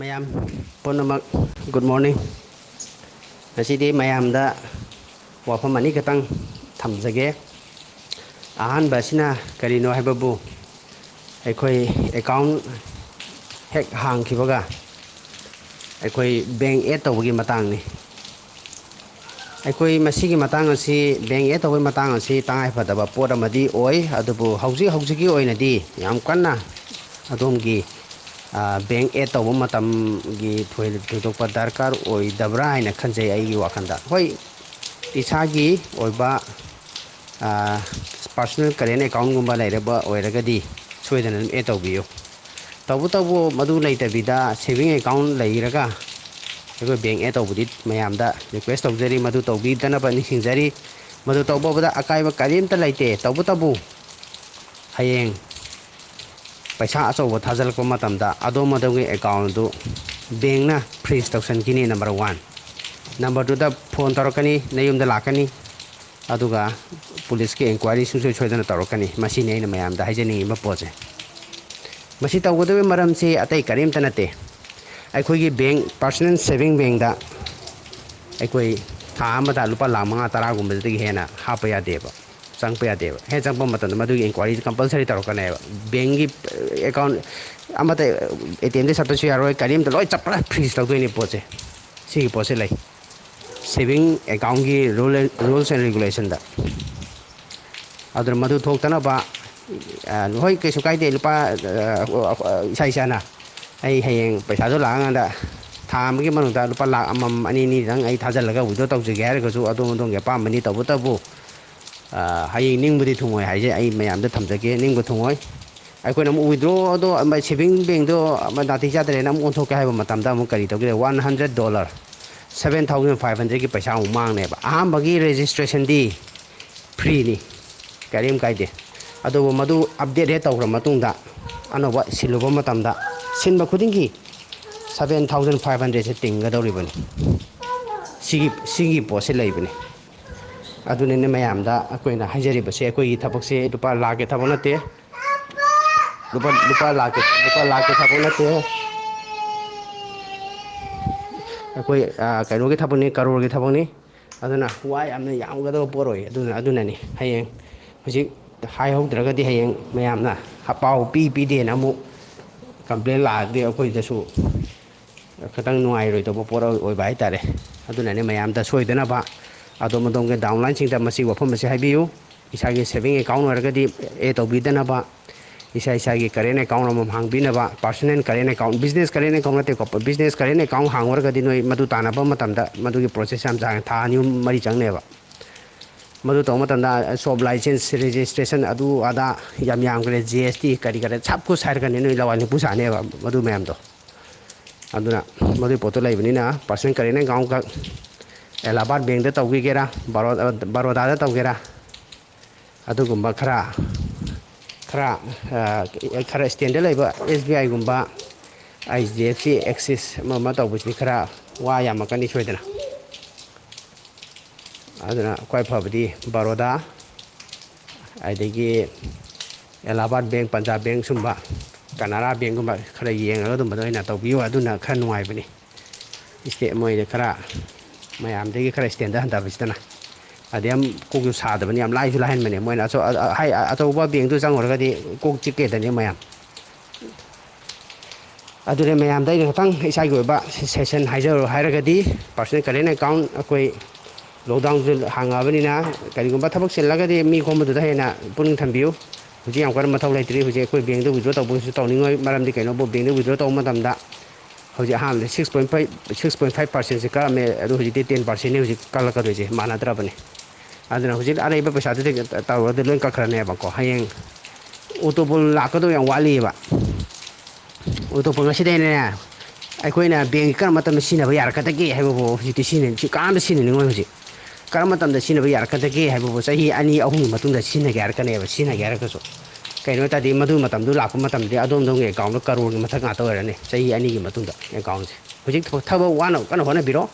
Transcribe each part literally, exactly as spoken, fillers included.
ꯃꯌꯥꯝ ꯄꯨꯝꯅꯃꯛ, good morning꯫ ꯉꯁꯤꯗꯤ ꯃꯌꯥꯝꯗ ꯋꯥꯐꯝ ꯑꯅꯤꯈꯛꯇꯪ ꯊꯝꯖꯒꯦ꯫ ꯑꯍꯥꯟꯕ ꯑꯁꯤꯅ ꯀꯔꯤꯅꯣ ꯍꯥꯏꯕꯕꯨ, ꯑꯩꯈꯣꯏ ꯑꯦꯀꯥꯎꯟ ꯍꯦꯛ ꯍꯥꯡꯈꯤꯕꯒ ꯑꯩꯈꯣꯏ ꯕꯦꯡ ꯑꯦꯗ ꯇꯧꯕꯒꯤ ꯃꯇꯥꯡꯅꯤ꯫ ꯑꯩꯈꯣꯏ ꯃꯁꯤꯒꯤ ꯃꯇꯥꯡ ꯑꯁꯤ, ꯕꯦꯡ ꯑꯦꯗ ꯇꯧꯕꯒꯤ ꯃꯇꯥꯡ ꯑꯁꯤ ꯇꯉꯥꯏꯐꯗꯕ ꯄꯣꯠ ꯑꯃꯗꯤ ꯑꯣꯏ, ꯑꯗꯨꯕꯨ ꯍꯧꯖꯤꯛ ꯍꯧꯖꯤꯛꯀꯤ ꯑꯣꯏꯅꯗꯤ ꯌꯥꯝ ꯀꯟꯅ ꯑꯗꯣꯝꯒꯤ, ꯑ, ꯕꯦꯡ ꯑꯦꯗ ꯇꯧꯕ ꯃꯇꯝꯒꯤ ꯊꯣꯏ-, ꯊꯣꯏꯗꯣꯛꯄ ꯗꯔꯀꯥꯔ ꯑꯣꯏꯗꯕ꯭ꯔꯥ ꯍꯥꯏꯅ ꯈꯟꯖꯩ ꯑꯩꯒꯤ ꯋꯥꯈꯜꯗ꯫ ꯍꯣꯏ, ꯏꯁꯥꯒꯤ ꯑꯣꯏꯕ, ꯑ, personal current accountꯒꯨꯝꯕ ꯂꯩꯔꯕ ꯑꯣꯏꯔꯒꯗꯤ ꯁꯣꯏꯗꯅ ꯑꯗꯨꯝ ꯑꯦꯗ ꯇꯧꯕꯤꯌꯨ꯫ ꯇꯧꯕꯇꯕꯨ ꯃꯗꯨ ꯂꯩꯇꯕꯤꯗ saving account ꯂꯩꯔꯒ ꯑꯩꯈꯣꯏ ꯕꯦꯡ ꯑꯦꯗ ꯇꯧꯕꯗꯤ ꯃꯌꯥꯝꯗ request ꯇꯧꯖꯔꯤ, ꯃꯗꯨ ꯇꯧꯕꯤꯗꯅꯕ ꯅꯤꯡꯁꯤꯡꯖꯔꯤ꯫ ꯃꯗꯨ ꯇꯧꯕꯗ ꯑꯀꯥꯏꯕ ꯀꯔꯤꯝꯇ ꯂꯩꯇꯦ꯫ ꯇꯧꯕꯇꯕꯨ ꯍꯌꯦꯡ ꯄꯩꯁꯥ ꯑꯆꯧꯕ ꯊꯥꯖꯤꯜꯂꯛꯄ ꯃꯇꯝꯗ ꯑꯗꯣꯝ ꯑꯗꯣꯝꯒꯤ ꯑꯦꯀꯥꯎꯟꯗꯨ ꯕꯦꯡꯅ freeze ꯇꯧꯁꯟꯈꯤꯅꯤ, number one꯫ Number twoꯗ ꯐꯣꯟ ꯇꯧꯔꯛꯀꯅꯤ, ꯅꯌꯨꯝꯗ ꯂꯥꯛꯀꯅꯤ, ꯑꯗꯨꯒ ꯄꯨꯂꯤꯁꯀꯤ inquiry ꯁꯨꯡꯁꯣꯏ ꯁꯣꯏꯗꯅ ꯇꯧꯔꯛꯀꯅꯤ꯫ ꯃꯁꯤꯅꯤ ꯑꯩꯅ ꯃꯌꯥꯝꯗ ꯍꯥꯏꯖꯅꯤꯡꯉꯤꯕ ꯄꯣꯠꯁꯦ꯫ ꯃꯁꯤ ꯇꯧꯒꯗꯕꯒꯤ ꯃꯔꯝꯁꯤ ꯑꯇꯩ ꯀꯔꯤꯝꯇ ꯅꯠꯇꯦ꯫ ꯑꯩꯈꯣꯏꯒꯤ ꯕꯦꯡ, personal saving bankꯗ ꯑꯩꯈꯣꯏ ꯊꯥ ꯑꯃꯗ ꯂꯨꯄꯥ ꯂꯥꯈ ꯃꯉꯥ ꯇꯔꯥꯒꯨꯝꯕꯗꯒꯤ ꯍꯦꯟꯅ ꯍꯥꯞꯄ ꯌꯥꯗꯦꯕ, ꯆꯪꯉꯛꯄ ꯌꯥꯗꯦꯕ꯫ ꯍꯦꯛ ꯆꯪꯉꯛꯄ ꯃꯇꯝꯗ ꯃꯗꯨꯒꯤ inquiry compulsory ꯇꯧꯔꯛꯀꯅꯦꯕ꯫ ꯕꯦꯡꯒꯤ ꯑꯦꯀꯥꯎꯟ ꯑꯃꯠꯇ, ATMꯗ ꯆꯠꯄꯁꯨ ꯌꯥꯔꯣꯏ, ꯀꯔꯤꯝꯇ ꯂꯣꯏ ꯆꯞ ꯄꯨꯔꯥ freeze ꯇꯧꯗꯣꯏꯅꯦ ꯄꯣꯠꯁꯦ꯫ ꯁꯤꯒꯤ ꯄꯣꯠꯁꯦ ꯂꯩ, saving accountꯒꯤ rule, rules and regulationꯗ꯫ ꯑꯗꯨꯅ ꯃꯗꯨ ꯊꯣꯛꯇꯅꯕ, ꯑ, ꯍꯣꯏ, ꯀꯩꯁꯨ ꯀꯥꯏꯗꯦ꯫ ꯂꯨꯄꯥ, ꯑ, ꯏꯁꯥ ꯏꯁꯥꯅ ꯑꯩ ꯍꯌꯦꯡ ꯄꯩꯁꯥꯗꯣ ꯂꯥꯛꯑꯀꯥꯟꯗ ꯊꯥ ꯑꯃꯒꯤ ꯃꯅꯨꯡꯗ ꯂꯨꯄꯥ ꯂꯥꯈ ꯑꯃꯃꯝ, ꯑꯅꯤ ꯑꯅꯤꯗꯪ ꯑꯩ ꯊꯥꯖꯤꯜꯂꯒ withdraw ꯇꯧꯖꯒꯦ ꯍꯥꯏꯔꯒꯁꯨ ꯑꯗꯣꯝ ꯑꯗꯣꯝꯒꯤ ꯑꯄꯥꯝꯕꯅꯤ꯫ ꯇꯧꯕꯇꯕꯨ, ꯑ, ꯍꯌꯦꯡ ꯅꯤꯡꯕꯗꯤ ꯊꯨꯡꯉꯣꯏ ꯍꯥꯏꯁꯦ ꯑꯩ ꯃꯌꯥꯝꯗ ꯊꯝꯖꯒꯦ, ꯅꯤꯡꯕ ꯊꯨꯡꯉꯣꯏ꯫ ꯑꯩꯈꯣꯏꯅ ꯑꯃꯨꯛ withdrawꯗꯣ, ꯑꯃ saving bankꯗꯣ ꯑꯃ ꯅꯥꯇꯩ ꯆꯥꯗ꯭ꯔꯦꯅ ꯑꯃꯨꯛ ꯑꯣꯟꯊꯣꯛꯀꯦ ꯍꯥꯏꯕ ꯃꯇꯝꯗ ꯑꯃꯨꯛ ꯀꯔꯤ ꯇꯧꯒꯦ? One hundred dollar, seven thousand five hundredꯀꯤ ꯄꯩꯁꯥ ꯑꯃꯨꯛ ꯃꯥꯡꯅꯦꯕ꯫ ꯑꯍꯥꯟꯕꯒꯤ registrationꯗꯤ freeꯅꯤ, ꯀꯔꯤꯝ ꯀꯥꯏꯗꯦ꯫ ꯑꯗꯨꯕꯨ ꯃꯗꯨ update ꯍꯦꯛ ꯇꯧꯈ꯭ꯔ ꯃꯇꯨꯡꯗ, ꯑꯅꯧꯕ ꯁꯤꯜꯂꯨꯕ ꯃꯇꯝꯗ, ꯁꯤꯟꯕ ꯈꯨꯗꯤꯡꯒꯤ seven thousand five hundredꯁꯦ ꯇꯤꯡꯒꯗꯧꯔꯤꯕꯅꯤ꯫ ꯁꯤꯒꯤ, ꯁꯤꯒꯤ ꯄꯣꯠꯁꯦ ꯂꯩꯕꯅꯤ꯫ ꯑꯗꯨꯅꯅꯦ ꯃꯌꯥꯝꯗ ꯑꯩꯈꯣꯏꯅ ꯍꯥꯏꯖꯔꯤꯕꯁꯦ, ꯑꯩꯈꯣꯏꯒꯤ ꯊꯕꯛꯁꯦ ꯂꯨꯄꯥ ꯂꯥꯛꯀꯤ ꯊꯕꯛ ꯅꯠꯇꯦ꯫ ꯂꯨꯄꯥ, ꯂꯨꯄꯥ ꯂꯥꯛꯀꯤ, ꯂꯨꯄꯥ ꯂꯥꯛꯀꯤ ꯊꯕꯛ ꯅꯠꯇꯦ꯫ ꯑꯩꯈꯣꯏ, ꯑ, ꯀꯩꯅꯣꯒꯤ ꯊꯕꯛꯅꯤ, ꯀꯔꯣꯔꯒꯤ ꯊꯕꯛꯅꯤ꯫ ꯑꯗꯨꯅ ꯋꯥ ꯌꯥꯝꯅ ꯌꯥꯝꯒꯗꯕ ꯄꯣꯠ ꯑꯣꯏ꯫ ꯑꯗꯨꯅ, ꯑꯗꯨꯅꯅꯤ ꯍꯌꯦꯡ ꯍꯧꯖꯤꯛ ꯍꯥꯏꯍꯧꯗ꯭ꯔꯒꯗꯤ ꯍꯌꯦꯡ ꯃꯌꯥꯝꯅ ꯄꯥꯎ ꯄꯤ ꯄꯤꯗꯦꯅ ꯑꯃꯨꯛ ꯀꯝꯄ꯭ꯂꯦꯟ ꯂꯥꯛꯑꯗꯤ ꯑꯩꯈꯣꯏꯗꯁꯨ ꯈꯤꯇꯪ ꯅꯨꯡꯉꯥꯏꯔꯣꯏꯗꯧꯕ ꯄꯣꯠ ꯑꯣꯏꯕ ꯍꯥꯏꯇꯥꯔꯦ꯫ ꯑꯗꯨꯅꯅꯦ ꯃꯌꯥꯝꯗ ꯁꯣꯏꯗꯅꯕ ꯑꯗꯣꯝ ꯑꯗꯣꯝꯒꯤ ꯗꯥꯎꯟꯂꯥꯏꯟꯁꯤꯡꯗ ꯃꯁꯤ ꯋꯥꯐꯝ ꯑꯁꯤ ꯍꯥꯏꯕꯤꯌꯨ꯫ ꯏꯁꯥꯒꯤ ꯁꯦꯚꯤꯡ ꯑꯦꯀꯥꯎꯟ ꯑꯣꯏꯔꯒꯗꯤ ꯑꯦ ꯇꯧꯕꯤꯗꯅꯕ, ꯏꯁꯥ ꯏꯁꯥꯒꯤ ꯀꯔꯦꯟ ꯑꯦꯀꯥꯎꯟ ꯑꯃꯃꯝ ꯍꯥꯡꯕꯤꯅꯕ, personal current account, business current account ꯅꯠꯇꯦꯀꯣ, ꯕꯤꯖꯤꯅꯦꯁ ꯀꯔꯦꯟ ꯑꯦꯀꯥꯎꯟ ꯍꯥꯡꯉꯨꯔꯒꯗꯤ ꯅꯣꯏ ꯃꯗꯨ ꯇꯥꯟꯅꯕ ꯃꯇꯝꯗ ꯃꯗꯨꯒꯤ ꯄ꯭ꯔꯣꯁꯦꯁ ꯌꯥꯝ ꯁꯥꯡꯉꯦ, ꯊꯥ ꯑꯅꯤ ꯑꯍꯨꯝ ꯃꯔꯤ ꯆꯪꯅꯦꯕ꯫ ꯃꯗꯨ ꯇꯧꯕ ꯃꯇꯝꯗ ꯁꯣꯞ ꯂꯥꯏꯁꯦꯟꯁ, ꯔꯦꯖꯤꯁꯇ꯭ꯔꯦꯁꯟ, ꯑꯗꯨ ꯑꯗꯥ ꯌꯥꯝ ꯌꯥꯝꯈ꯭ꯔꯦ, ꯖꯤ ꯑꯦꯁ ꯇꯤ ꯀꯔꯤ ꯀꯔꯤ ꯁꯞ ꯀꯨꯁ ꯍꯥꯏꯔꯒꯅꯤ ꯅꯣꯏ ꯂꯋꯥꯏ ꯅꯤꯄꯨ ꯁꯥꯅꯦꯕ ꯃꯗꯨ ꯃꯌꯥꯝꯗꯣ꯫ ꯑꯗꯨꯅ ꯃꯗꯨꯒꯤ ꯄꯣꯠꯇꯣ ꯂꯩꯕꯅꯤꯅ ꯄꯥꯔꯁꯣꯅꯦꯜ ꯀꯔꯦꯟ ꯑꯦꯀꯥꯎꯟ ꯈꯛ ꯑꯦꯂꯥꯍꯥꯕꯥꯗ ꯕꯦꯡꯗ ꯇꯧꯈꯤꯒꯦꯔꯥ, ꯕꯔꯣ-, ꯕꯔꯣꯗꯥꯗ ꯇꯧꯒꯦꯔꯥ, ꯑꯗꯨꯒꯨꯝꯕ ꯈꯔ, ꯈꯔ, ꯑ, ꯈꯔ ꯁ꯭ꯇꯦꯟꯗꯔꯗ ꯂꯩꯕ ꯑꯦꯁ ꯕꯤ ꯑꯥꯏꯒꯨꯝꯕ, H D F C, Axis ꯑꯃ ꯑꯃ ꯇꯧꯕꯁꯤꯗꯤ ꯈꯔ ꯋꯥ ꯌꯥꯝꯃꯛꯀꯅꯤ ꯁꯣꯏꯗꯅ꯫ ꯑꯗꯨꯅ ꯈ꯭ꯋꯥꯏ ꯐꯕꯗꯤ ꯕꯔꯣꯗꯥ, ꯑꯗꯒꯤ ꯑꯦꯂꯥꯍꯥꯕꯥꯗ ꯕꯦꯡ, ꯄꯟꯖꯥꯕ ꯕꯦꯡ ꯁꯨꯝꯕ, ꯀꯅꯥꯔꯥ ꯕꯦꯡꯒꯨꯝꯕ ꯈꯔ ꯌꯦꯡꯉꯒ ꯑꯗꯨꯝꯕꯗ ꯑꯣꯏꯅ ꯇꯧꯕꯤꯌꯨ, ꯑꯗꯨꯅ ꯈꯔ ꯅꯨꯡꯉꯥꯏꯕꯅꯤ꯫ ꯏꯁꯇꯦ-, ꯃꯣꯏꯗ ꯈꯔ ꯃꯌꯥꯝꯗꯒꯤ ꯈꯔ ꯁ꯭ꯇꯦꯟꯗꯔꯗ ꯍꯟꯊꯕꯁꯤꯗꯅ꯫ ꯑꯗꯩ ꯌꯥꯝ ꯀꯣꯛꯁꯨ ꯁꯥꯗꯕꯅꯤ, ꯌꯥꯝ ꯂꯥꯏꯁꯨ ꯂꯥꯏꯍꯟꯕꯅꯦ꯫ ꯃꯣꯏꯅ ꯑꯆꯧ-, ꯑ-, ꯑ-, ꯍꯥꯏ-, ꯑꯆꯧꯕ ꯕꯦꯡꯗꯨ ꯆꯪꯉꯨꯔꯒꯗꯤ ꯀꯣꯛ ꯆꯤꯛꯀꯦꯗꯅꯤ ꯃꯌꯥꯝ꯫ ꯑꯗꯨꯅ ꯃꯌꯥꯝꯗ ꯑꯩꯅ ꯈꯤꯇꯪ ꯏꯁꯥꯒꯤ ꯑꯣꯏꯕ ꯁꯖꯦꯁꯟ ꯍꯥꯏꯖꯔꯣ ꯍꯥꯏꯔꯒꯗꯤ, ꯄꯥꯔꯁꯣꯅꯦꯜ ꯀꯔꯦꯟ ꯑꯦꯀꯥꯎꯟ ꯑꯩꯈꯣꯏ ꯂꯣꯛꯗꯥꯎꯟꯁꯨ ꯍꯥꯡꯉꯕꯅꯤꯅ, ꯀꯔꯤꯒꯨꯝꯕ ꯊꯕꯛ ꯆꯤꯜꯂꯒꯗꯤ ꯃꯤ ꯈꯣꯝꯕꯗꯨꯗ ꯍꯦꯟꯅ ꯄꯨꯛꯅꯤꯡ ꯊꯝꯕꯤꯌꯨ꯫ ꯍꯧꯖꯤꯛ ꯌꯥꯝ ꯀꯟꯅ ꯃꯊꯧ ꯂꯩꯇ꯭ꯔꯤ꯫ ꯍꯧꯖꯤꯛ ꯑꯩꯈꯣꯏ ꯕꯦꯡꯗ ꯋꯤꯗ꯭ꯔꯣ ꯇꯧꯕꯁꯨ ꯇꯧꯅꯤꯡꯉꯣꯏ, ꯃꯔꯝꯗꯤ ꯀꯩꯅꯣꯕꯨ ꯕꯦꯡꯗ ꯋꯤꯗ꯭ꯔꯣ ꯇꯧꯕ ꯃꯇꯝꯗ ꯍꯧꯖꯤꯛ ꯑꯍꯥꯟꯕꯗ six point five, six point five percentꯁꯦ ꯀꯛꯑꯝꯃꯦ, ꯑꯗꯨ ꯍꯧꯖꯤꯛꯇꯤ ten percentꯅꯤ ꯍꯧꯖꯤꯛ ꯀꯛꯂꯛꯀꯗꯣꯏꯁꯦ, ꯃꯥꯟꯅꯗ꯭ꯔꯕꯅꯤ꯫ ꯑꯗꯨꯅ ꯍꯧꯖꯤꯛ ꯑꯔꯩꯕ ꯄꯩꯁꯥꯗꯨꯗꯤ ꯇꯧꯔꯗꯤ ꯂꯣꯏ ꯀꯛꯈ꯭ꯔꯅꯦꯕꯀꯣ꯫ ꯍꯌꯦꯡ ꯑꯣꯇꯣ ꯄꯣꯜ ꯂꯥꯛꯀꯗꯧ ꯌꯥꯝ ꯋꯥꯠꯂꯤꯑꯕ꯫ ꯑꯣꯇꯣ ꯄꯣꯜ ꯉꯁꯤꯗꯩꯅꯅꯦ, ꯑꯩꯈꯣꯏꯅ ꯕꯦꯡꯒꯤ ꯀꯔꯝꯕ ꯃꯇꯝꯗ ꯁꯤꯖꯤꯟꯅꯕ ꯌꯥꯔꯛꯀꯗꯒꯦ ꯍꯥꯏꯕꯕꯨ ꯍꯧꯖꯤꯛꯇꯤ ꯁꯤꯖꯤꯟꯅ-, ꯁꯤ ꯀꯅꯥꯝꯇ ꯁꯤꯖꯤꯟꯅꯅꯤꯡꯉꯣꯏ ꯍꯧꯖꯤꯛ꯫ ꯀꯔꯝꯕ ꯃꯇꯝꯗ ꯁꯤꯖꯤꯟꯅꯕ ꯌꯥꯔꯛꯀꯗꯒꯦ ꯍꯥꯏꯕꯕꯨ ꯆꯍꯤ ꯑꯅꯤ ꯑꯍꯨꯝꯒꯤ ꯃꯇꯨꯡꯗ ꯁꯤꯖꯤꯟꯅꯒꯦ ꯍꯥꯏꯔꯛꯀꯅꯦꯕ, ꯁꯤꯖꯤꯟꯅꯒꯦ ꯍꯥꯏꯔꯒꯁꯨ꯫ ꯀꯩꯅꯣ ꯍꯥꯏ ꯇꯥꯔꯗꯤ, ꯃꯗꯨ ꯃꯇꯝꯗꯨ ꯂꯥꯛꯄ ꯃꯇꯝꯗꯗꯤ ꯑꯗꯣꯝ ꯑꯗꯣꯝꯒꯤ ꯑꯦꯀꯥꯎꯟꯗ ꯀꯔꯣꯔꯒꯤ ꯃꯊꯛ ꯉꯥꯛꯇ ꯑꯣꯏꯔꯅꯤ, ꯆꯍꯤ ꯑꯅꯤꯒꯤ ꯃꯇꯨꯡꯗ ꯑꯦꯀꯥꯎꯟꯁꯦ꯫ ꯍꯧꯖꯤꯛ ꯊꯕꯛ ꯋꯥꯅ ꯀꯟꯅ ꯍꯣꯠꯅꯕꯤꯔꯣ,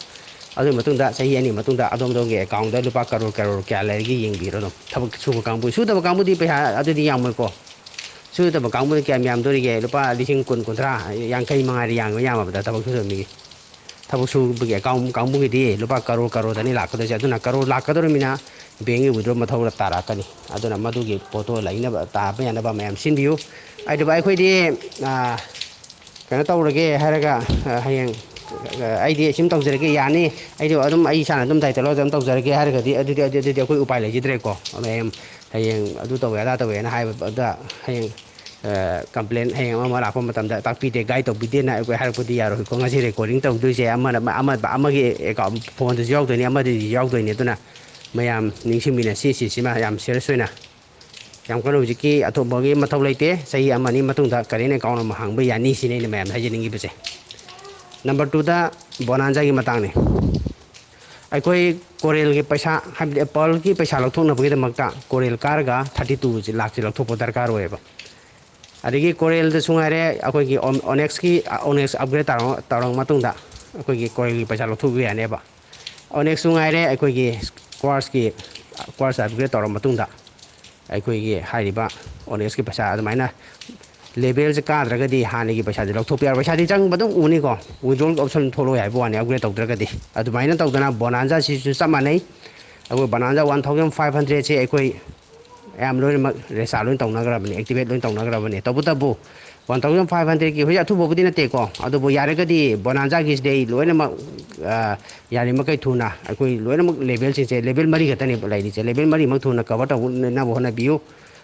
ꯑꯗꯨꯒꯤ ꯃꯇꯨꯡꯗ ꯆꯍꯤ ꯑꯅꯤꯒꯤ ꯃꯇꯨꯡꯗ ꯑꯗꯣꯝ ꯑꯗꯣꯝꯒꯤ ꯑꯦꯀꯥꯎꯟꯗ ꯂꯨꯄꯥ ꯀꯔꯣꯔ ꯀꯔꯣꯔ ꯀꯌꯥ ꯂꯩꯔꯤꯒꯦ ꯌꯦꯡꯕꯤꯔꯣ ꯑꯗꯨꯝ꯫ ꯊꯕꯛ ꯁꯨꯕ ꯀꯥꯡꯕꯨ, ꯁꯨꯗꯕ ꯀꯥꯡꯕꯨꯗꯤ ꯄꯩꯁꯥ ꯑꯗꯨꯗꯤ ꯌꯥꯝꯃꯣꯏꯀꯣ꯫ ꯁꯨꯗꯕ ꯀꯥꯡꯕꯨꯗꯤ ꯀꯌꯥꯝ ꯌꯥꯝꯗꯣꯔꯤꯒꯦ? ꯂꯨꯄꯥ ꯂꯤꯁꯤꯡ ꯀꯨꯟ, ꯀꯨꯟꯊ꯭ꯔꯥ, ꯌꯥꯡꯈꯩ ꯃꯉꯥꯏꯔꯦ ꯌꯥꯝꯕ ꯌꯥꯝꯃꯕꯗ ꯊꯕꯛ ꯁꯨꯗꯕ ꯃꯤꯒꯤ꯫ ꯊꯕꯛ ꯁꯨꯕꯒꯤ ꯑꯦꯀꯥꯎꯟ ꯀꯥꯡꯕꯨꯒꯤꯗꯤ ꯂꯨꯄꯥ ꯀꯔꯣꯔ ꯀꯔꯣꯔꯗꯅꯤ ꯂꯥꯛꯀꯗꯣꯏꯁꯦ꯫ ꯑꯗꯨꯅ ꯀꯔꯣꯔ ꯂꯥꯛꯀꯗꯧꯔꯤꯃꯤꯅ ꯕꯦꯡꯒꯤ ꯋꯤꯗ꯭ꯔꯣ ꯃꯊꯧ ꯇꯥꯔꯛꯀꯅꯤ꯫ ꯑꯗꯨꯅ ꯃꯗꯨꯒꯤ ꯄꯣꯠꯇꯣ ꯂꯩꯅꯕ, ꯇꯥꯕ ꯌꯥꯅꯕ ꯃꯌꯥꯝ ꯁꯤꯟꯕꯤꯌꯨ꯫ ꯍꯥꯏꯔꯤꯕ ꯑꯩꯈꯣꯏꯗꯤ, ꯑꯥ, ꯀꯩꯅꯣ ꯇꯧꯔꯒꯦ ꯍꯥꯏꯔꯒ, ꯑ, ꯍꯌꯦꯡ, ꯑ, ꯑꯩꯗꯤ ꯁꯨꯝ ꯇꯧꯖꯔꯒꯦ, ꯌꯥꯅꯤ, ꯑꯩꯗꯤ ꯑꯗꯨꯝ ꯑꯩ ꯏꯁꯥꯅ ꯑꯗꯨꯝ ꯗꯥꯏꯇ ꯂꯧꯔꯒ ꯑꯗꯨꯝ ꯇꯧꯖꯔꯒꯦ ꯍꯥꯏꯔꯒꯗꯤ, ꯑꯗꯨꯗꯤ, ꯑꯗꯨꯗꯤ, ꯑꯗꯨꯗꯤ ꯑꯩꯈꯣꯏ ꯎꯄꯥꯏ ꯂꯩꯖꯗ꯭ꯔꯦꯀꯣ꯫ ꯍꯌꯦꯡ, ꯍꯌꯦꯡ ꯑꯗꯨ ꯇꯧꯋꯦ, ꯑꯗꯥ ꯇꯧꯋꯦꯅ ꯍꯥꯏꯕꯗ, ꯍꯌꯦꯡ, ꯑ, ꯀꯝꯄ꯭ꯂꯦꯟ ꯍꯌꯦꯡ ꯑꯃ ꯑꯃ ꯂꯥꯛꯄ ꯃꯇꯝꯗ ꯇꯥꯛꯄꯤꯗꯦ, ꯒꯥꯏꯗ ꯇꯧꯕꯤꯗꯦꯅ ꯑꯩꯈꯣꯏ ꯍꯥꯏꯔꯛꯄꯗꯤ ꯌꯥꯔꯣꯏꯀꯣ꯫ ꯉꯁꯤ ꯔꯦꯀꯣꯔꯗꯤꯡ ꯇꯧꯗꯣꯏꯁꯦ ꯑꯃꯅ, ꯑꯃ, ꯑꯃꯒꯤ ꯑꯦꯀꯥꯎꯟ ꯐꯣꯟꯗꯁꯨ ꯌꯥꯎꯗꯣꯏꯅꯤ, ꯑꯃꯗꯁꯨ ꯌꯥꯎꯗꯣꯏꯅꯤ꯫ ꯑꯗꯨꯅ ꯃꯌꯥꯝ ꯅꯤꯡꯁꯤꯡꯃꯤꯟꯅꯁꯤ, ꯁꯤꯁꯤꯃ ꯌꯥꯝ ꯁꯤꯔꯤꯌꯁ ꯑꯣꯏꯅ꯫ ꯌꯥꯝ ꯀꯟꯅ ꯍꯧꯖꯤꯛꯀꯤ ꯑꯊꯨꯕꯒꯤ ꯃꯊꯧ ꯂꯩꯇꯦ꯫ ꯆꯍꯤ ꯑꯃ ꯑꯅꯤ ꯃꯇꯨꯡꯗ ꯀꯔꯦꯟ ꯑꯦꯀꯥꯎꯟ ꯑꯃ ꯍꯥꯡꯕ ꯌꯥꯅꯤ, ꯁꯤꯅꯤ ꯑꯩꯅ ꯃꯌꯥꯝꯗ ꯍꯥꯏꯖꯅꯤꯡꯉꯤꯕꯁꯦ꯫ ꯅꯝꯕꯔ ꯇꯨꯗ ꯕꯣꯅꯥꯟꯖꯥꯒꯤ ꯃꯇꯥꯡꯅꯤ꯫ ꯑꯩꯈꯣꯏ ꯀꯣꯔꯦꯜꯒꯤ ꯄꯩꯁꯥ, ꯍꯥꯏꯕꯗꯤ ꯑꯦꯄꯜꯒꯤ ꯄꯩꯁꯥ ꯂꯧꯊꯣꯛꯅꯕꯒꯤꯗꯃꯛꯇ ꯀꯣꯔꯦꯜ ꯀꯥꯔꯒ ꯊꯥꯔꯇꯤ ꯇꯨ ꯂꯥꯛꯁꯤ ꯂꯧꯊꯣꯛꯄ ꯗꯔꯀꯥꯔ ꯑꯣꯏꯌꯦꯕ꯫ ꯑꯗꯒꯤ ꯀꯣꯔꯦꯜꯗꯁꯨ ꯉꯥꯏꯔꯦ, ꯑꯩꯈꯣꯏꯒꯤ ꯑꯣꯟ-, ꯑꯣꯅꯦꯛꯁꯀꯤ, ꯑꯣꯅꯦꯛꯁ ꯑꯞꯒ꯭ꯔꯦꯗ ꯇꯧꯔ-, ꯇꯧꯔꯕ ꯃꯇꯨꯡꯗ ꯑꯩꯈꯣꯏꯒꯤ ꯀꯣꯔꯦꯜꯒꯤ ꯄꯩꯁꯥ ꯂꯧꯊꯣꯛꯄ ꯌꯥꯅꯦꯕ꯫ ꯑꯣꯅꯦꯛꯁꯁꯨ ꯉꯥꯏꯔꯦ, ꯑꯩꯈꯣꯏꯒꯤ ꯀ꯭ꯋꯥꯔꯁꯀꯤ, ꯀ꯭ꯋꯥꯔꯁ ꯑꯞꯒ꯭ꯔꯦꯗ ꯇꯧꯔꯕ ꯃꯇꯨꯡꯗ ꯑꯩꯈꯣꯏꯒꯤ ꯍꯥꯏꯔꯤꯕ ꯑꯣꯅꯦꯛꯁꯀꯤ ꯄꯩꯁꯥ ꯑꯗꯨꯃꯥꯏꯅ ꯂꯦꯚꯦꯜꯁꯦ ꯀꯥꯗ꯭ꯔꯒꯗꯤ ꯍꯥꯟꯅꯒꯤ ꯄꯩꯁꯥꯁꯦ ꯂꯧꯊꯣꯛꯄ ꯌꯥꯔꯣꯏ꯫ ꯄꯩꯁꯥꯗꯤ ꯆꯪꯕ ꯑꯗꯨꯝ ꯎꯅꯤꯀꯣ, ꯋꯤꯗ꯭ꯔꯣꯜ ꯑꯣꯞꯁꯟ ꯊꯣꯛꯂꯛꯑꯣꯏ ꯍꯥꯏꯕ ꯋꯥꯅꯤ, ꯑꯞꯒ꯭ꯔꯦꯗ ꯇꯧꯗ꯭ꯔꯒꯗꯤ꯫ ꯑꯗꯨꯃꯥꯏꯅ ꯇꯧꯗꯅ ꯕꯣꯅꯥꯟꯖꯥꯁꯤꯁꯨ ꯆꯞ ꯃꯥꯟꯅꯩ꯫ ꯑꯩꯈꯣꯏ ꯕꯣꯅꯥꯟꯖꯥ ꯋꯥꯟ ꯊꯥꯎꯖꯟ ꯐꯥꯏꯚ ꯍꯟꯗ꯭ꯔꯦꯠꯁꯦ ꯑꯩꯈꯣꯏ ꯃꯌꯥꯝ ꯂꯣꯏꯅꯃꯛ ꯔꯦꯁꯥ ꯂꯣꯏ ꯇꯧꯅꯈ꯭ꯔꯕꯅꯤ, ꯑꯦꯛꯇꯤꯚꯦꯠ ꯂꯣꯏ ꯇꯧꯅꯈ꯭ꯔꯕꯅꯤ꯫ ꯇꯧꯕꯇꯕꯨ ꯋꯥꯟ ꯊꯥꯎꯖꯟ ꯐꯥꯏꯚ ꯍꯟꯗ꯭ꯔꯦꯠꯀꯤ ꯍꯧꯖꯤꯛ ꯑꯊꯨꯕꯕꯨꯗꯤ ꯅꯠꯇꯦꯀꯣ, ꯑꯗꯨꯕꯨ ꯌꯥꯔꯒꯗꯤ ꯕꯣꯅꯥꯟꯖꯥꯒꯤꯁꯤꯗꯤ ꯑꯩ ꯂꯣꯏꯅꯃꯛ, ꯑ, ꯌꯥꯔꯤꯃꯈꯩ ꯊꯨꯅ ꯑꯩꯈꯣꯏ ꯂꯣꯏꯅꯃꯛ ꯂꯦꯚꯦꯜꯁꯤꯡꯁꯦ, ꯂꯦꯚꯦꯜ ꯃꯔꯤ ꯈꯛꯇꯅꯦꯕ ꯂꯩꯔꯤꯁꯦ, ꯂꯦꯚꯦꯜ ꯃꯔꯤꯃꯛ ꯊꯨꯅ ꯀꯚꯔ ꯇꯧꯅꯕ ꯍꯣꯠꯅꯕꯤꯌꯨ꯫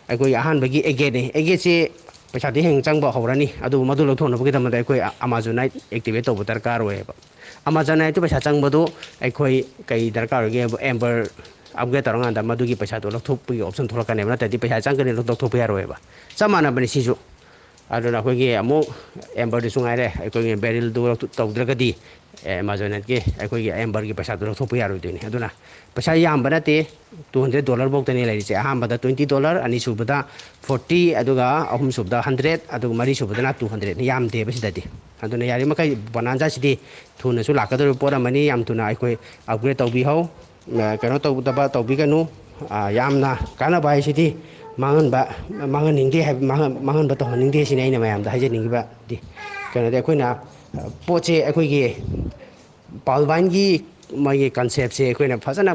ꯑꯩꯈꯣꯏ ꯑꯍꯥꯟꯕꯒꯤ ꯑꯦꯒꯦꯠꯅꯤ꯫ ꯑꯦꯒꯦꯠꯁꯤ ꯄꯩꯁꯥꯗꯤ ꯍꯌꯦꯡ ꯆꯪꯕ ꯍꯧꯔꯅꯤ, ꯑꯗꯨꯕꯨ ꯃꯗꯨ ꯂꯧꯊꯣꯛꯅꯕꯒꯤꯗꯃꯛꯇ ꯑꯩꯈꯣꯏ ꯑꯃꯥꯖꯣꯅꯥꯏꯠ ꯑꯦꯛꯇꯤꯚꯦꯠ ꯇꯧꯕ ꯗꯔꯀꯥꯔ ꯑꯣꯏꯌꯦꯕ꯫ ꯑꯃꯥꯖꯣꯅꯥꯏꯠꯇꯨ ꯄꯩꯁꯥ ꯆꯪꯕꯗꯨ ꯑꯩꯈꯣꯏ ꯀꯩ ꯗꯔꯀꯥꯔ ꯑꯣꯏꯒꯦ ꯍꯥꯏꯕꯨ, ꯑꯦꯝꯕꯔ ꯑꯞꯒ꯭ꯔꯦꯗ ꯇꯧꯔꯀꯥꯟꯗ ꯃꯗꯨꯒꯤ ꯄꯩꯁꯥꯗꯣ ꯂꯧꯊꯣꯛꯄꯒꯤ ꯑꯣꯞꯁꯟ ꯊꯣꯛꯂꯛꯀꯅꯦꯕ, ꯅꯠꯇ꯭ꯔꯗꯤ ꯄꯩꯁꯥ ꯆꯪꯒꯅꯤ, ꯂꯧꯊꯣꯛꯄ ꯌꯥꯔꯣꯏꯕ꯫ ꯆꯞ ꯃꯥꯟꯅꯕꯅꯤ ꯁꯤꯁꯨ꯫ ꯑꯗꯨꯅ ꯑꯩꯈꯣꯏꯒꯤ ꯑꯃꯨꯛ ꯑꯦꯝꯕꯔꯗꯁꯨ ꯉꯥꯏꯔꯦ, ꯑꯩꯈꯣꯏꯒꯤ ꯕꯦꯔꯤꯜꯗꯨ ꯇꯧꯗ꯭ꯔꯒꯗꯤ, ꯑꯦ, ꯑꯦꯃꯥꯖꯣꯟꯒꯤ ꯑꯩꯈꯣꯏꯒꯤ ꯑꯦꯝꯕꯔꯒꯤ ꯄꯩꯁꯥꯗꯣ ꯂꯧꯊꯣꯛꯄ ꯌꯥꯔꯣꯏꯗꯣꯏꯅꯤ꯫ ꯑꯗꯨꯅ ꯄꯩꯁꯥ ꯌꯥꯝꯕ ꯅꯠꯇꯦ, ꯇꯨ ꯍꯟꯗ꯭ꯔꯦꯠ ꯗꯣꯂꯔ ꯐꯧꯇꯅꯤ ꯂꯩꯔꯤꯁꯦ꯫ ꯑꯍꯥꯟꯕꯗ ꯇ꯭ꯋꯦꯟꯇꯤ ꯗꯣꯂꯔ, ꯑꯅꯤꯁꯨꯕꯗ ꯐꯣꯔꯇꯤ, ꯑꯗꯨꯒ ꯑꯍꯨꯝꯁꯨꯕꯗ ꯍꯟꯗ꯭ꯔꯦꯠ, ꯑꯗꯨꯒ ꯃꯔꯤꯁꯨꯕꯗꯅ ꯇꯨ ꯍꯟꯗ꯭ꯔꯦꯠꯅꯤ꯫ ꯌꯥꯝꯗꯦꯕ ꯁꯤꯗꯗꯤ꯫ ꯑꯗꯨꯅ ꯌꯥꯔꯤꯃꯈꯩ ꯕꯣꯅꯥꯟꯖꯥꯁꯤꯗꯤ ꯊꯨꯅꯁꯨ ꯂꯥꯛꯀꯗꯧꯔꯤꯕ ꯄꯣꯠ ꯑꯃꯅꯤ, ꯌꯥꯝ ꯊꯨꯅ ꯑꯩꯈꯣꯏ ꯑꯞꯒ꯭ꯔꯦꯗ ꯇꯧꯕꯤꯍꯧ꯫ ꯑ, ꯀꯩꯅꯣ ꯇꯧꯗꯕ ꯇꯧꯕꯤꯒꯅꯨ꯫ ꯑ, ꯌꯥꯝꯅ ꯀꯥꯟꯅꯕ ꯍꯥꯏꯁꯤꯗꯤ ꯃꯥꯡꯍꯟꯕ, ꯃꯥꯡꯍꯟꯅꯤꯡꯗꯦ ꯍꯥꯏꯕ, ꯃꯥꯡꯍꯟ-, ꯃꯥꯡꯍꯟꯕ ꯇꯧꯍꯟꯅꯤꯡꯗꯦ ꯁꯤꯅꯤ ꯑꯩꯅ ꯃꯌꯥꯝꯗ ꯍꯥꯏꯖꯅꯤꯡꯉꯤꯕꯗꯤ꯫ ꯀꯩꯅꯣꯗꯤ ꯑꯩꯈꯣꯏꯅ, ꯑ, ꯄꯣꯠꯁꯦ ꯑꯩꯈꯣꯏꯒꯤ ꯄꯥꯜꯕꯥꯏꯟꯒꯤ ꯃꯥꯒꯤ ꯀꯟꯁꯦꯞꯁꯦ ꯑꯩꯈꯣꯏꯅ ꯐꯖꯅ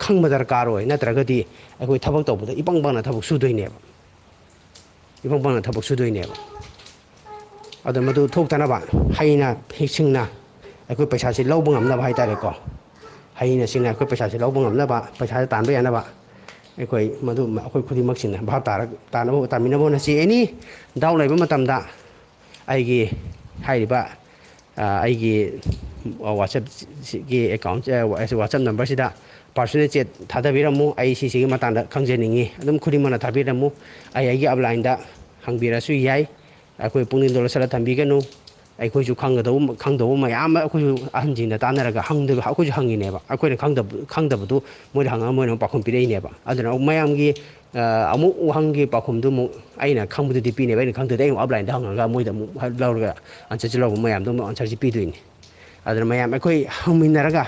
ꯈꯪꯕ ꯗꯔꯀꯥꯔ ꯑꯣꯏ, ꯅꯠꯇ꯭ꯔꯒꯗꯤ ꯑꯩꯈꯣꯏ ꯊꯕꯛ ꯇꯧꯕꯗ ꯏꯄꯪ ꯄꯪꯅ ꯊꯕꯛ ꯁꯨꯗꯣꯏꯅꯦꯕ, ꯏꯄꯪ ꯄꯪꯅ ꯊꯕꯛ ꯁꯨꯗꯣꯏꯅꯦꯕ꯫ ꯑꯗꯣ ꯃꯗꯨ ꯊꯣꯛꯇꯅꯕ ꯍꯩꯅ ꯁꯤꯡꯅ ꯑꯩꯈꯣꯏ ꯄꯩꯁꯥꯁꯤ ꯂꯧꯕ ꯉꯝꯅꯕ ꯍꯥꯏꯇꯥꯔꯦꯀꯣ, ꯍꯩꯅ ꯁꯤꯡꯅ ꯑꯩꯈꯣꯏ ꯄꯩꯁꯥꯁꯤ ꯂꯧꯕ ꯉꯝꯅꯕ, ꯄꯩꯁꯥꯁꯤ ꯇꯥꯟꯕ ꯌꯥꯅꯕ ꯑꯩꯈꯣꯏ ꯃꯗꯨ ꯑꯩꯈꯣꯏ ꯈꯨꯗꯤꯡꯃꯛꯁꯤꯅ ꯚꯥꯞ ꯇꯥꯔꯒ ꯇꯥꯅꯕ ꯇꯥꯃꯤꯟꯅꯕ ꯍꯣꯠꯅꯁꯤ꯫ ꯑꯦꯅꯤ ꯗꯥꯎꯠ ꯂꯩꯕ ꯃꯇꯝꯗ ꯑꯩꯒꯤ ꯍꯥꯏꯔꯤꯕ ꯑꯩꯒꯤ ꯋꯥꯆꯞꯀꯤ ꯑꯦꯀꯥꯎꯟ, ꯋꯥꯆꯞ ꯅꯝꯕꯔꯁꯤꯗ ꯄꯥꯔꯁꯣꯅꯦꯜ ꯆꯦꯠ ꯊꯥꯗꯕꯤꯔꯝꯃꯨ꯫ ꯑꯩ ꯁꯤꯁꯤꯒꯤ ꯃꯇꯥꯡꯗ ꯈꯪꯖꯅꯤꯡꯉꯤ, ꯑꯗꯨꯝ ꯈꯨꯗꯤꯡꯃꯛꯅ ꯊꯥꯕꯤꯔꯝꯃꯨ꯫ ꯑꯩ ꯑꯩꯒꯤ ꯑꯞꯂꯥꯏꯟꯗ ꯍꯪꯕꯤꯔꯁꯨ ꯌꯥꯏ꯫ ꯑꯩꯈꯣꯏ ꯄꯨꯛꯅꯤꯡꯗ ꯂꯧꯁꯤꯜꯂ ꯊꯝꯕꯤꯒꯅꯨ꯫ ꯑꯩꯈꯣꯏꯁꯨ ꯈꯪꯒꯗꯧꯕ ꯈꯪꯗꯧꯕ ꯃꯌꯥꯝ ꯑꯃ ꯑꯩꯈꯣꯏꯁꯨ ꯑꯍꯟꯁꯤꯡꯗ ꯇꯥꯟꯅꯔꯒ ꯍꯪꯗꯕ ꯑꯩꯈꯣꯏꯁꯨ ꯍꯪꯉꯤꯅꯦꯕ꯫ ꯑꯩꯈꯣꯏꯅ ꯈꯪꯗꯕ ꯈꯪꯗꯕꯗꯨ ꯃꯣꯏꯗ ꯍꯪꯉꯒ ꯃꯣꯏꯅ ꯑꯃꯨꯛ ꯄꯥꯎꯈꯨꯝ ꯄꯤꯔꯛꯏꯅꯦꯕ꯫ ꯑꯗꯨꯅ ꯃꯌꯥꯝꯒꯤ ꯑꯃꯨꯛ ꯋꯥꯍꯪꯒꯤ ꯄꯥꯎꯈꯨꯝꯗꯨ ꯑꯃꯨꯛ ꯑꯩꯅ ꯈꯪꯕꯗꯨꯗꯤ ꯄꯤꯅꯦꯕ, ꯑꯩꯅ ꯈꯪꯗꯗꯤ ꯑꯩ ꯑꯃꯨꯛ ꯑꯞꯂꯥꯏꯟꯗ ꯍꯪꯉꯒ ꯃꯣꯏꯗ ꯑꯃꯨꯛ ꯂꯧꯔꯒ ꯑꯟꯁꯔꯁꯤ ꯂꯧꯕ ꯃꯌꯥꯝꯗꯣ ꯑꯃꯨꯛ ꯑꯟꯁꯔꯁꯤ ꯄꯤꯗꯣꯏꯅꯤ꯫ ꯑꯗꯨꯅ ꯃꯌꯥꯝ ꯑꯩꯈꯣꯏ ꯍꯪꯃꯤꯟꯅꯔꯒ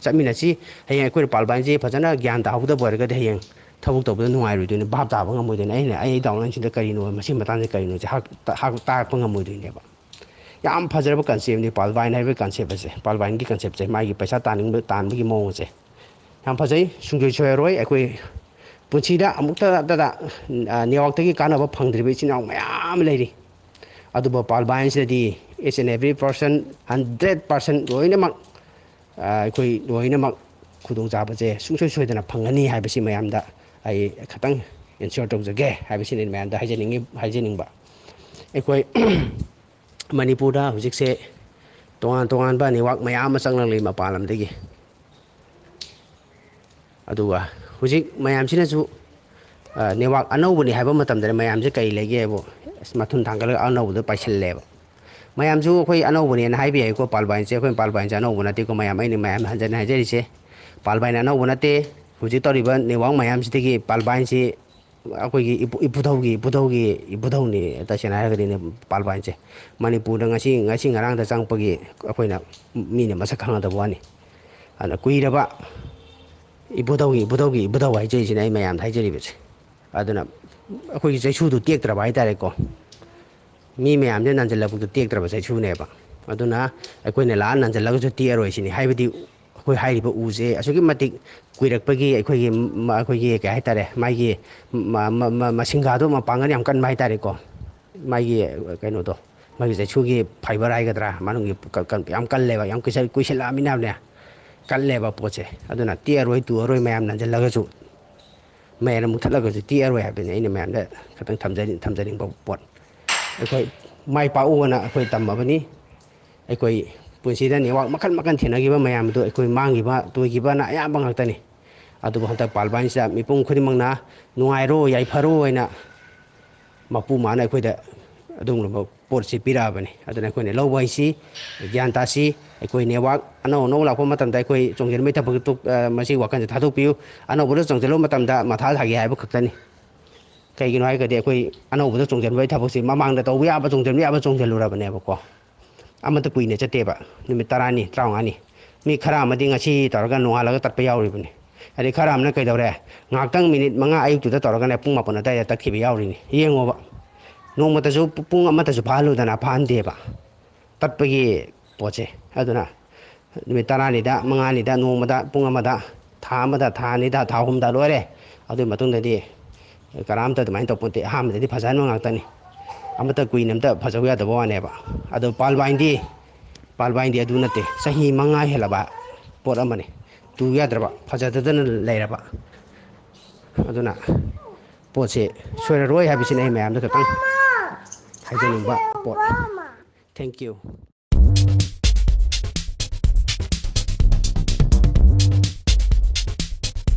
ꯆꯠꯃꯤꯟꯅꯁꯤ꯫ ꯍꯌꯦꯡ ꯑꯩꯈꯣꯏꯅ ꯄꯥꯜꯕꯥꯏꯟꯁꯦ ꯐꯖꯅ ꯒ꯭ꯌꯥꯟ ꯇꯥꯍꯧꯗꯕ ꯑꯣꯏꯔꯒꯗꯤ ꯍꯌꯦꯡ ꯊꯕꯛ ꯇꯧꯕꯗ ꯅꯨꯡꯉꯥꯏꯔꯣꯏꯗꯣꯏꯅꯤ, ꯚꯥꯞ ꯇꯥꯕ ꯉꯝꯃꯣꯏꯗꯣꯏꯅꯤ꯫ ꯑꯩꯅ ꯑꯩ ꯗꯥꯎꯟꯂꯥꯏꯟꯁꯤꯗ ꯀꯔꯤꯅꯣ, ꯃꯁꯤ ꯃꯇꯥꯡꯁꯦ ꯀꯔꯤꯅꯣꯁꯦ ꯍꯥꯛ-, ꯍꯥꯛ-, ꯇꯥꯔꯛꯄ ꯉꯝꯃꯣꯏꯗꯣꯏꯅꯦꯕ꯫ ꯌꯥꯝ ꯐꯖꯔꯕ ꯀꯟꯁꯦꯞꯅꯤ ꯄꯥꯜꯕꯥꯏꯟ ꯍꯥꯏꯕ ꯀꯟꯁꯦꯞ ꯑꯁꯦ, ꯄꯥꯜꯕꯥꯏꯟꯒꯤ ꯀꯟꯁꯦꯞꯁꯦ, ꯃꯥꯒꯤ ꯄꯩꯁꯥ ꯇꯥꯟꯅꯤꯡꯕ, ꯇꯥꯟꯕꯒꯤ ꯃꯑꯣꯡ ꯑꯁꯦ꯫ ꯌꯥꯝ ꯐꯖꯩ, ꯁꯨꯡꯁꯣꯏ ꯁꯣꯏꯔꯔꯣꯏ꯫ ꯑꯩꯈꯣꯏ ꯄꯨꯟꯁꯤꯗ ꯑꯃꯨꯛꯇꯗ, ꯑ, ꯅꯦꯠꯋꯥꯛꯇꯒꯤ ꯀꯥꯟꯅꯕ ꯐꯪꯗ꯭ꯔꯤꯕ ꯏꯆꯤꯟ ꯏꯅꯥꯎ ꯃꯌꯥꯝ ꯑꯃ ꯂꯩꯔꯤ꯫ ꯑꯗꯨꯕꯨ ꯄꯥꯜꯕꯥꯏꯟꯁꯤꯗꯗꯤ each and every person, hundred percent ꯂꯣꯏꯅꯃꯛ, ꯑ, ꯑꯩꯈꯣꯏ ꯂꯣꯏꯅꯃꯛ ꯈꯨꯗꯣꯡꯆꯥꯕꯁꯦ ꯁꯨꯡꯁꯣꯏ ꯁꯣꯏꯗꯅ ꯐꯪꯒꯅꯤ ꯍꯥꯏꯕꯁꯤ ꯃꯌꯥꯝꯗ ꯑꯩ ꯈꯤꯇꯪ ꯏꯟꯁꯤꯌꯣꯔ ꯇꯧꯖꯒꯦ ꯍꯥꯏꯕꯁꯤꯅꯤ ꯃꯌꯥꯝꯗ ꯍꯥꯏꯖꯅꯤꯡꯉꯤ, ꯍꯥꯏꯖꯅꯤꯡꯕ꯫ ꯑꯩꯈꯣꯏ ꯃꯅꯤꯄꯨꯔꯗ ꯍꯧꯖꯤꯛꯁꯦ ꯇꯣꯉꯥꯟ ꯇꯣꯉꯥꯟꯕ ꯅꯦꯠꯋꯥꯛ ꯃꯌꯥꯝ ꯑꯃ ꯆꯪꯂꯛꯂꯤ ꯃꯄꯥꯟ ꯂꯝꯗꯒꯤ꯫ ꯑꯗꯨꯒ ꯍꯧꯖꯤꯛ ꯃꯌꯥꯝꯁꯤꯅꯁꯨ, ꯑ, ꯅꯦꯠꯋꯥꯛ ꯑꯅꯧꯕꯅꯤ ꯍꯥꯏꯕ ꯃꯇꯝꯗ ꯃꯌꯥꯝꯁꯦ ꯀꯔꯤ ꯂꯩꯒꯦ ꯍꯥꯏꯕꯨ, ꯑꯁ, ꯃꯊꯨꯟ ꯊꯥꯡꯒꯠꯂꯒ ꯑꯅꯧꯕꯗ ꯄꯥꯏꯁꯤꯜꯂꯦꯕ꯫ ꯃꯌꯥꯝꯁꯨ ꯑꯩꯈꯣꯏ ꯑꯅꯧꯕꯅꯦꯅ ꯍꯥꯏꯕ ꯌꯥꯏꯀꯣ, ꯄꯥꯜꯕꯥꯏꯟꯁꯦ, ꯑꯩꯈꯣꯏ ꯄꯥꯜꯕꯥꯏꯟꯁꯦ ꯑꯅꯧꯕ ꯅꯠꯇꯦꯀꯣ ꯃꯌꯥꯝ, ꯑꯩꯅ ꯃꯌꯥꯝ ꯍꯟꯖꯟꯅ ꯍꯥꯏꯖꯔꯤꯁꯦ꯫ ꯄꯥꯜꯕꯥꯏꯟ ꯑꯅꯧꯕ ꯅꯠꯇꯦ꯫ ꯍꯧꯖꯤꯛ ꯇꯧꯔꯤꯕ ꯅꯦꯠꯋꯥꯛ ꯃꯌꯥꯝꯁꯤꯗꯒꯤ ꯄꯥꯜꯕꯥꯏꯟꯁꯤ ꯑꯩꯈꯣꯏꯒꯤ ꯏꯄꯨ-, ꯏꯄꯨꯙꯧꯒꯤ, ꯏꯄꯨꯙꯧꯒꯤ ꯏꯄꯨꯙꯧꯅꯤ, ꯇꯁꯦꯡꯅ ꯍꯥꯏꯔꯒꯗꯤꯅꯦ, ꯄꯥꯜꯕꯥꯏꯟꯁꯦ꯫ ꯃꯅꯤꯄꯨꯔꯗ ꯉꯁꯤ, ꯉꯁꯤ ꯉꯔꯥꯡꯗ ꯆꯪꯉꯛꯄꯒꯤ ꯑꯩꯈꯣꯏꯅ ꯃꯤꯅ ꯃꯁꯛ ꯈꯪꯅꯗꯕ ꯋꯥꯅꯤ꯫ ꯑꯗꯨꯅ ꯀꯨꯏꯔꯕ ꯏꯕꯨꯙꯧꯒꯤ, ꯏꯕꯨꯙꯧꯒꯤ ꯏꯕꯨꯙꯧ ꯍꯥꯏꯖꯔꯤꯁꯤꯅ ꯑꯩ ꯃꯌꯥꯝꯗ ꯍꯥꯏꯖꯔꯤꯕꯁꯦ꯫ ꯑꯗꯨꯅ ꯑꯩꯈꯣꯏꯒꯤ ꯆꯩꯁꯨꯗꯨ ꯇꯦꯛꯇ꯭ꯔꯕ ꯍꯥꯏꯇꯥꯔꯦꯀꯣ꯫ ꯃꯤ ꯃꯌꯥꯝꯁꯦ ꯅꯟꯖꯜꯂꯛꯄꯗꯨ ꯇꯦꯛꯇ꯭ꯔꯕ ꯆꯩꯁꯨꯅꯦꯕ꯫ ꯑꯗꯨꯅ ꯑꯩꯈꯣꯏꯅ ꯂꯥꯛꯑ ꯅꯟꯁꯤꯜꯂꯒꯁꯨ ꯇꯦꯛꯑꯔꯣꯏ ꯁꯤꯅꯤ꯫ ꯍꯥꯏꯕꯗꯤ ꯑꯩꯈꯣꯏ ꯍꯥꯏꯔꯤꯕ ꯎꯁꯦ ꯑꯁꯨꯛꯀꯤ ꯃꯇꯤꯛ ꯀꯨꯏꯔꯛꯄꯒꯤ ꯑꯩꯈꯣꯏꯒꯤ ꯃ-, ꯑꯩꯈꯣꯏꯒꯤ ꯀꯩ ꯍꯥꯏꯇꯥꯔꯦ, ꯃꯥꯒꯤ ꯃ-, ꯃ-, ꯃ-, ꯃꯁꯤꯡꯒꯥꯗꯣ ꯃꯄꯥꯡꯒꯜ ꯌꯥꯝ ꯀꯟꯕ ꯍꯥꯏꯇꯥꯔꯦꯀꯣ꯫ ꯃꯥꯒꯤ ꯀꯩꯅꯣꯗꯣ, ꯃꯥꯒꯤ ꯆꯩꯁꯨꯒꯤ fiber ꯍꯥꯏꯒꯗ꯭ꯔꯥ, ꯃꯅꯨꯡꯒꯤ ꯀ-, ꯀ-, ꯌꯥꯝ ꯀꯜꯂꯦꯕ, ꯌꯥꯝ ꯀꯨꯏꯁꯜ-, ꯀꯨꯏꯁꯜꯂꯛꯑꯃꯤꯅꯅꯦ, ꯀꯜꯂꯦꯕ ꯄꯣꯠꯁꯦ꯫ ꯑꯗꯨꯅ ꯇꯦꯛꯑꯔꯣꯏ ꯇꯨꯔꯔꯣꯏ ꯃꯌꯥꯝ ꯅꯟꯁꯤꯜꯂꯒꯁꯨ, ꯃꯌꯥꯝꯅ ꯃꯨꯊꯠꯂꯒꯁꯨ ꯇꯦꯛꯑꯔꯣꯏ ꯍꯥꯏꯕꯗꯨꯅꯤ ꯑꯩꯅ ꯃꯌꯥꯝꯗ ꯈꯤꯇꯪ ꯊꯝꯖꯅꯤꯡ-, ꯊꯝꯖꯅꯤꯡꯕ ꯄꯣꯠ꯫ ꯑꯩꯈꯣꯏ ꯃꯥꯏ ꯄꯥꯛꯎ ꯍꯥꯏꯅ ꯑꯩꯈꯣꯏ ꯇꯝꯃꯕꯅꯤ꯫ ꯑꯩꯈꯣꯏ ꯄꯨꯟꯁꯤꯗ network ꯃꯈꯜ ꯃꯈꯜ ꯊꯦꯡꯅꯈꯤꯕ ꯃꯌꯥꯝꯗꯨ ꯑꯩꯈꯣꯏ ꯃꯥꯡꯈꯤꯕ, ꯇꯣꯏꯈꯤꯕꯅ ꯑꯌꯥꯝꯕ ꯉꯥꯛꯇꯅꯤ꯫ ꯑꯗꯨꯕꯨ ꯍꯟꯗꯛ ꯄꯥꯜꯕꯥꯏꯟꯁꯤꯗ ꯃꯤꯄꯨꯝ ꯈꯨꯗꯤꯡꯃꯛꯅ ꯅꯨꯡꯉꯥꯏꯔꯣ, ꯌꯥꯏꯐꯔꯣ ꯍꯥꯏꯅ ꯃꯄꯨ ꯃꯥꯅ ꯑꯩꯈꯣꯏꯗ ꯑꯗꯨꯒꯨꯝꯂꯕ ꯄꯣꯠꯁꯤ ꯄꯤꯔꯛꯑꯕꯅꯤ꯫ ꯑꯗꯨꯅ ꯑꯩꯈꯣꯏꯅ ꯂꯧꯕ ꯍꯥꯏꯁꯤ ꯒ꯭ꯌꯥꯟ ꯇꯥꯁꯤ꯫ ꯑꯩꯈꯣꯏ network ꯑꯅꯧ ꯑꯅꯧ ꯂꯥꯛꯄ ꯃꯇꯝꯗ ꯑꯩꯈꯣꯏ ꯆꯣꯡꯁꯤꯟꯕꯒꯤ ꯊꯕꯛꯇꯨ, ꯑ, ꯃꯁꯤ ꯋꯥꯈꯜꯁꯦ ꯊꯥꯗꯣꯛꯄꯤꯌꯨ꯫ ꯑꯅꯧꯕꯗ ꯆꯣꯡꯁꯤꯜꯂꯨꯕ ꯃꯇꯝꯗ ꯃꯊꯥ ꯁꯥꯒꯦ ꯍꯥꯏꯕ ꯈꯛꯇꯅꯤ꯫ ꯀꯩꯒꯤꯅꯣ ꯍꯥꯏꯔꯒꯗꯤ ꯑꯩꯈꯣꯏ ꯑꯅꯧꯕꯗ ꯆꯣꯡꯁꯤꯟꯕꯒꯤ ꯊꯕꯛꯁꯤ ꯃꯃꯥꯡꯗ ꯇꯧꯕ ꯌꯥꯕ ꯆꯣꯡꯁꯤꯟꯕ ꯌꯥꯕ ꯆꯣꯡꯁꯤꯜꯂꯨꯔꯕꯅꯦꯕꯀꯣ꯫ ꯑꯃꯠꯇ ꯀꯨꯏꯅ ꯆꯠꯇꯦꯕ, ꯅꯨꯃꯤꯠ ꯇꯔꯥꯅꯤ, ꯇꯔꯥꯃꯉꯥꯅꯤ꯫ ꯃꯤ ꯈꯔ ꯑꯃꯗꯤ ꯉꯁꯤ ꯇꯧꯔꯒ ꯅꯣꯡꯉꯥꯜꯂꯒ ꯇꯠꯄ ꯌꯥꯎꯔꯤꯕꯅꯤ꯫ ꯑꯗꯩ ꯈꯔ ꯑꯃꯅ ꯀꯩꯗꯧꯔꯦ, ꯉꯥꯏꯍꯥꯛꯇꯪ ꯃꯤꯅꯤꯠ ꯃꯉꯥ ꯑꯌꯨꯛꯇꯨꯗ ꯇꯧꯔꯒꯅꯦ ꯄꯨꯡ ꯃꯥꯄꯟ ꯑꯗꯨꯋꯥꯏꯗ ꯇꯠꯈꯤꯕ ꯌꯥꯎꯔꯤꯅꯤ꯫ ꯌꯦꯡꯉꯣꯕ, ꯅꯣꯡꯃꯇꯁꯨ ꯄꯨꯡ ꯑꯃꯠꯇꯁꯨ ꯐꯥꯍꯜꯂꯨꯗꯅ, ꯐꯥꯍꯟꯗꯦꯕ꯫ ꯇꯠꯄꯒꯤ ꯄꯣꯠꯁꯦ꯫ ꯑꯗꯨꯅ ꯅꯨꯃꯤꯠ ꯇꯔꯥꯅꯤꯗ, ꯃꯉꯥꯅꯤꯗ, ꯅꯣꯡꯃꯗ, ꯄꯨꯡ ꯑꯃꯗ, ꯊꯥ ꯑꯃꯗ, ꯊꯥ ꯑꯅꯤꯗ, ꯊꯥ ꯑꯍꯨꯝꯗ ꯂꯣꯏꯔꯦ꯫ ꯑꯗꯨꯒꯤ ꯃꯇꯨꯡꯗꯗꯤ ꯀꯅꯥꯝꯇ ꯑꯗꯨꯃꯥꯏꯅ ꯇꯧꯄꯣꯠꯇꯦ꯫ ꯑꯍꯥꯟꯕꯗꯗꯤ ꯐꯖꯍꯟꯕ ꯉꯥꯛꯇꯅꯤ꯫ ꯑꯃꯠꯇ ꯀꯨꯏꯅ ꯑꯝꯇ ꯐꯖꯧ ꯌꯥꯗꯕ ꯋꯥꯅꯦꯕ꯫ ꯑꯗꯣ ꯄꯥꯜꯕꯥꯏꯟꯗꯤ, ꯄꯥꯜꯕꯥꯏꯟꯗꯤ ꯑꯗꯨ ꯅꯠꯇꯦ꯫ ꯆꯍꯤ ꯃꯉꯥ ꯍꯦꯜꯂꯕ ꯄꯣꯠ ꯑꯃꯅꯤ꯫ ꯇꯨ ꯌꯥꯗ꯭ꯔꯕ, ꯐꯖꯗꯗꯅ ꯂꯩꯔꯕ꯫ ꯑꯗꯨꯅ ꯄꯣꯠꯁꯦ ꯁꯣꯏꯔꯔꯣꯏ ꯍꯥꯏꯕꯁꯤꯅ ꯑꯩ ꯃꯌꯥꯝꯗ ꯈꯤꯇꯪ ꯍꯥꯏꯖꯅꯤꯡꯕ ꯄꯣꯠ꯫ Thank you꯫